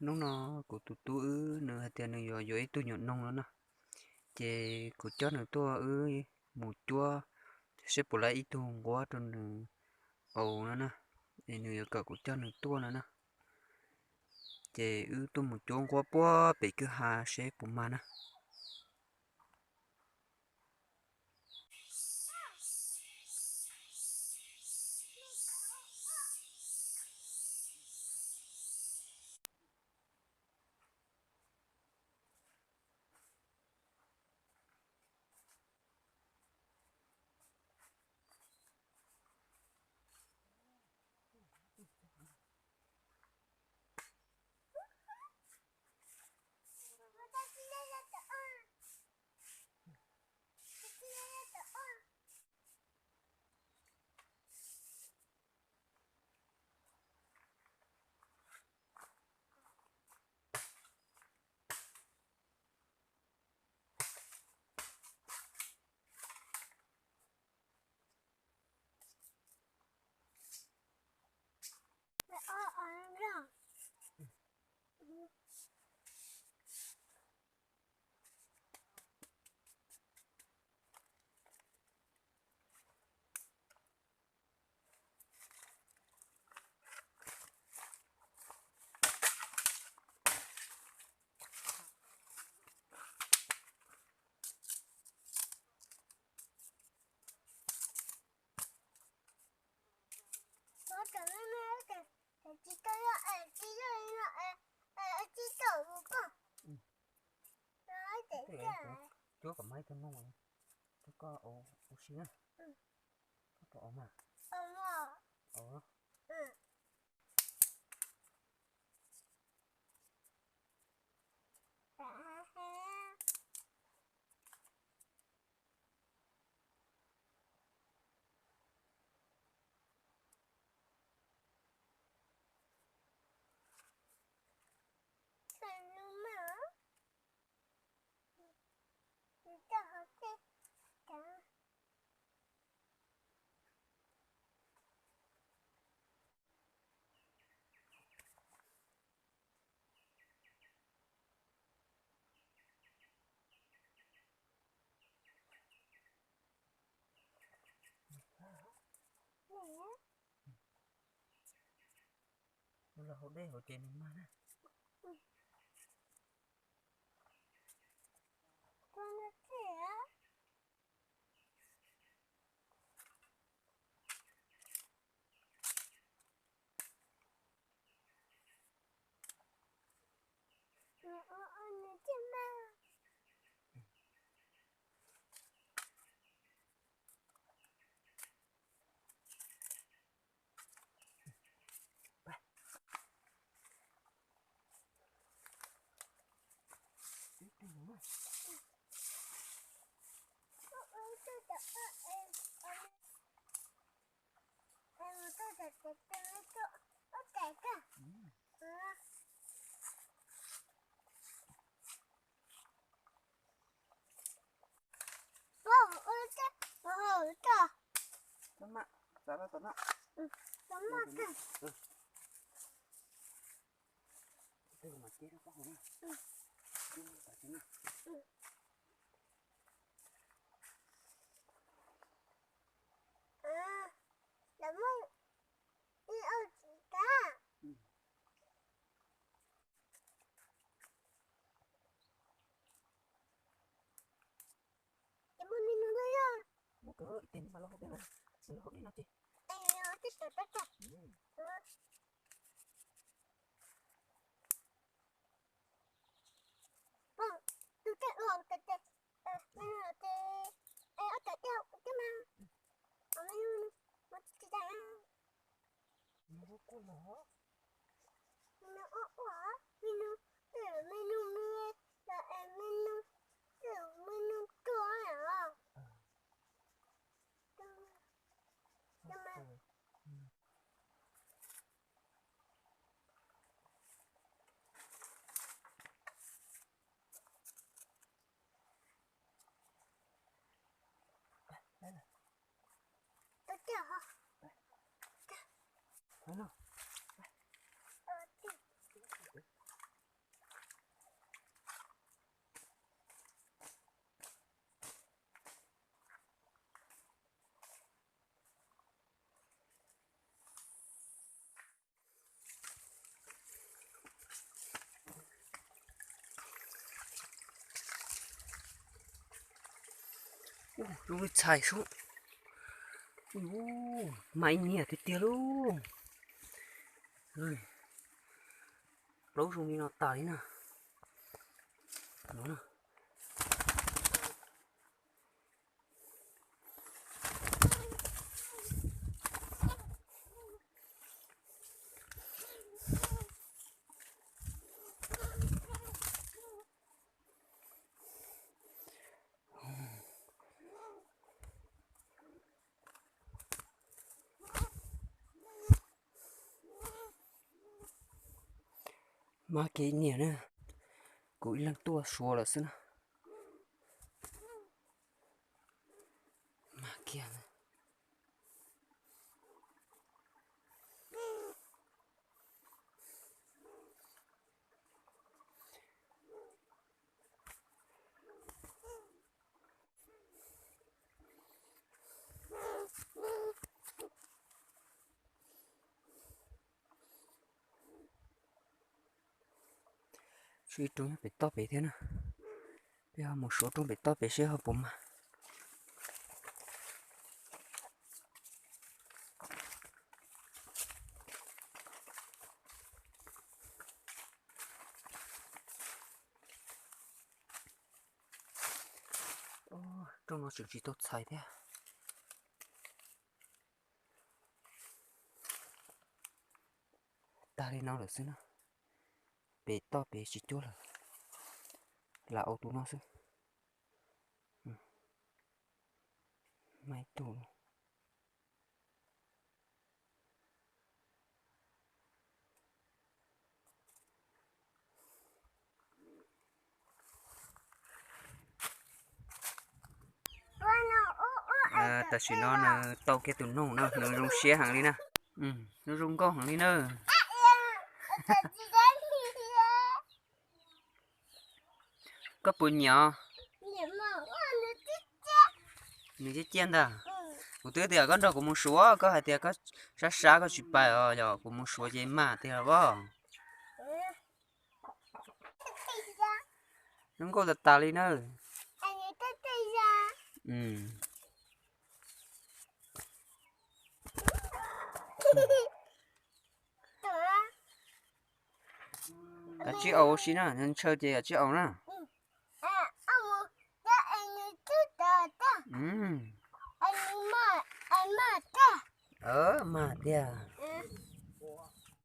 Hnub no kuv tus tub wb nws hais tias nws yuav yuav ib tug nyuam noog no na, ces kuv coj nws tuaj wb mus cuab seb puas laib ib tug nquab rau nws aus no na, es nws yuav kom kuv coj nws tuaj no na. Ces wb tuaj mus cuab nquab puag pem kwj ha seb puas mag na. Cuab kom mag ib tug noog, koj ua si na. Koj puas ua mas? Ua. Los hauv dej hauv ces nws mag na. Mus kawg ib teg mas los hauv dej no, los hauv dej no ces. Zoo li txhais sub. Mas ib niag tiag tiag lauj. Plaub zoo li no tas li na. Mas kev niam na, kuv ib leeg tuaj suav lawm xwb na. Mas kiag na. Tshuav ib rooj nyob pem toj pem thiab na. Peb ho mus suav rooj pem toj pem seb ho puas mag. Rooj no tseem tsis tau txhais thiab. Tag li no lawm xwb na. Pem toj pem tsis cuag lawm. Lam ua tus no xwb. Maib tug. Tam sim no nws tau kiag tus noog no, nws zoo siab heev li na. Nws zoo nkauj heev li na. Koj puas nyiam? Nws ciaj ciaj ntag. Kuv twb tias koj nrog kuv mus suav, koj hais tias koj sab sab koj tsis pais os, yog kuv mus suav ces mag tiag los as. Zoo nkauj tas tas li na. Kav tsij au ua si na, ntshaw ces kav tsij au na. Mag tiag.